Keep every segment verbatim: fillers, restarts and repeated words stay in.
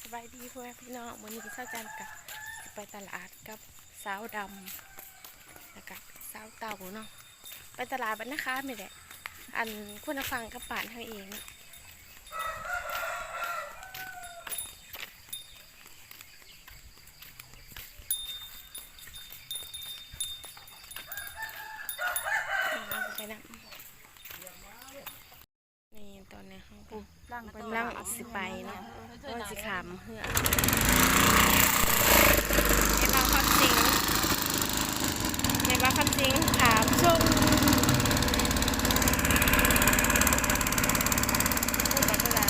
สบายดีพ่อแม่พี่น้อง มื้อนี้เช้าจันกะสิไปตลาดกับสาวดำ แล้วกะสาวเต่าเนาะ ไปตลาดบ้านนาคามนี่แหละ อันคนละฝั่งกับบ้านเฮาเองเนาะ ไปนะ นี่ตอนนี้เฮาก็ ล่างไป กำลังสิไปเนาะ ว่าสิข้ามเฮือ แม่บ่าวคำสิง แม่บ่าวคำสิงข้ามส่ง พูดไปก็ได้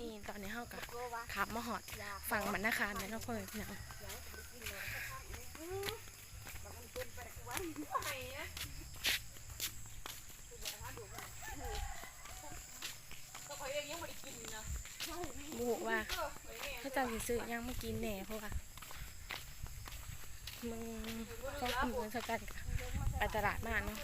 นี่ตอนนี้เฮากะขับมาฮอดฝั่งบ้านนาคามแล้วเนาะพ่อแม่พี่น้อง บ่ฮู้ว่าเขาเจ้าสิซื้อหยังมากินแหน่ เพราะว่ามึง สองสามมื้อเท่ากันกะไปตลาดมาเนาะ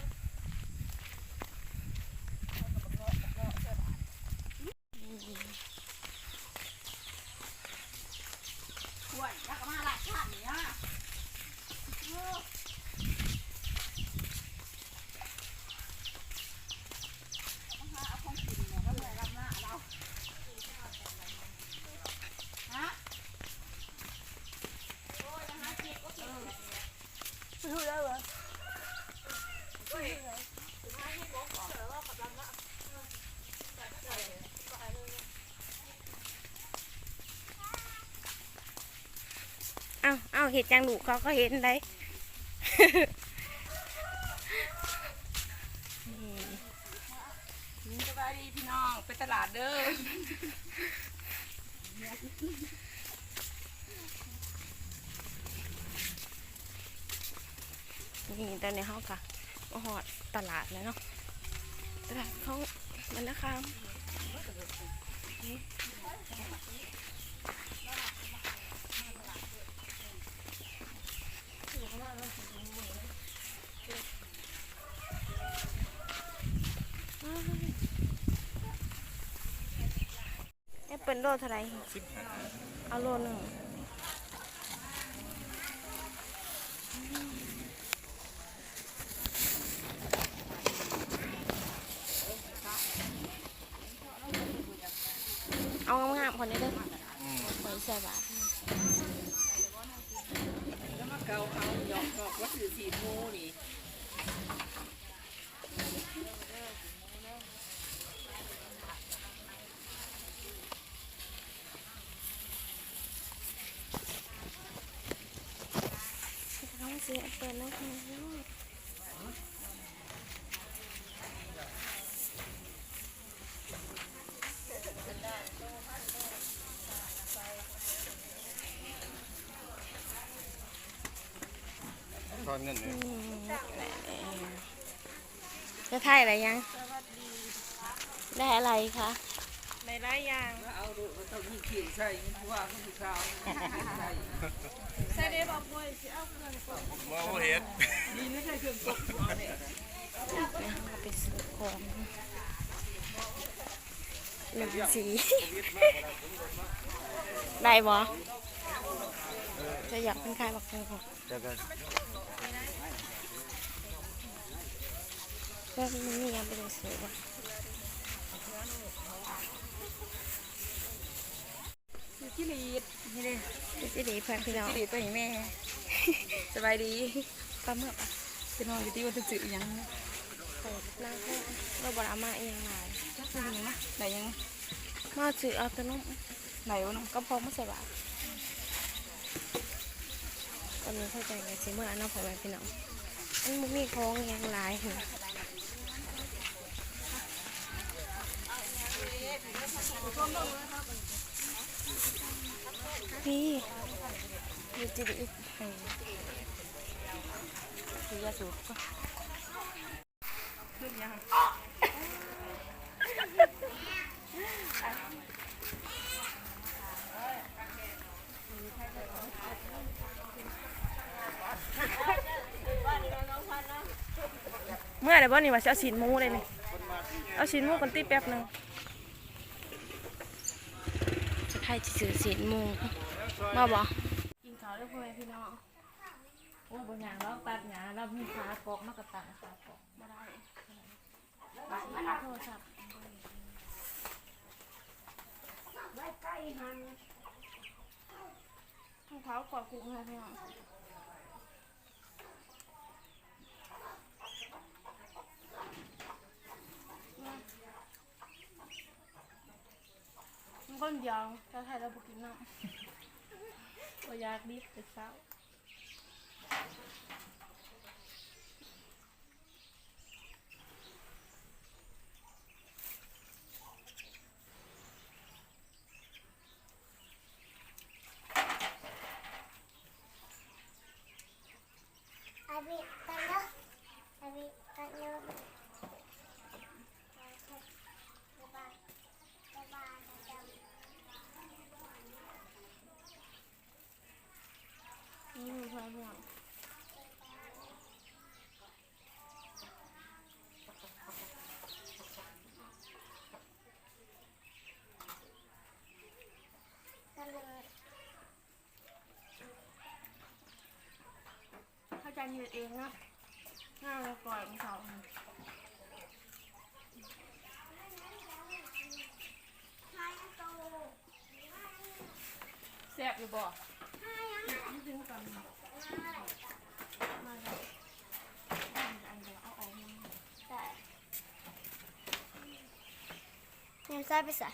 เอ้า เอ้า เฮ็ดหยังลูก เขาก็เห็นได้ สบายดีพี่น้อง ไปตลาดเด้อ นี่ตอนนี้เฮากะมาฮอดตลาดแล้วเนาะ ตลาดของบ้านนาคาม แอปเปิ้ลโลเท่าไหร่ สิบห้า เอาโลหนึ่ง เอางามๆ คนนี้เด้อ อืม หอยใส่บาตร แล้วมาเกาเอาหยอกๆ ว่าถือสีมูนี่ ต้องซื้อแอปเปิ้ลนะคะ ทอนเงินเนี่ย อืม จะถ่ายอะไรยัง ได้อะไรคะ หลายๆ อย่าง เอาดู ก็ต้องมีขีดใส่ มีผู้ว่า มีผู้ข่าว ใส่ได้บอกมวยสิ เอาเครื่องกด ว่าบ่เห็น นี่ไม่ใช่เครื่องกด ไปซื้อของ หนึ่งสี่ ได้บ่ จะอยากเป็นใครบอกเธอบอก เดี๋ยวกัน เพื่อนมันมียังไปดูสูงว่ะ อยู่ที่ลีด นี่เลย อยู่ที่ลีดเพื่อนพี่น้อง ที่ลีดตัวนี้แม่ สบายดี ปลาหมึกอ่ะ พี่น้องอยู่ที่ว่าจะซื้อหยัง เปิดหน้าเพื่อน เราบ่ได้เอามาเองหลาย ซื้อหยังนะ ไหนยัง มาซื้อเอาแต่นม ไหนวะเนาะ กระเพาะมาใส่บาตร ตอนนี้เข้าใจกันสิเมื่อเนาะพ่อแม่พี่น้อง มันบ่มีของหยังหลายหั้น นี่ อยู่ที่ดี เออ ซื้อยาสูบก่อน เมื่อไหร่บ่นี่ว่าสิเอาสินหมูเลยนี่ เอาสินหมูกันติแป๊บหนึ่ง จะไทยสิซื้อสินหมู มาบ่ กินข้าวเด้อพ่อแม่พี่น้อง โอ้ย บ่ย่างดอก ตัดหญ้า แล้วมีขากอก มากระตังขากอก บ่ได้ โทรศัพท์ ไว้ใกล้หัน ของเขากอกกุ้งค่ะพี่น้อง มันคนเดียว ถ้าไทยเราบ่กินน้ำ บ่อยากดิบแต่เช้า Abi, talo. Abi, talo. อืม ใช่ ใช่ เขาจะยืดเองนะ หน้าเราปล่อยของเขา แซ่บอยู่บ่ มันดึงกัน มาแล้ว อันเดียวเอาออกมา ได้ ยังใส่ไปใส่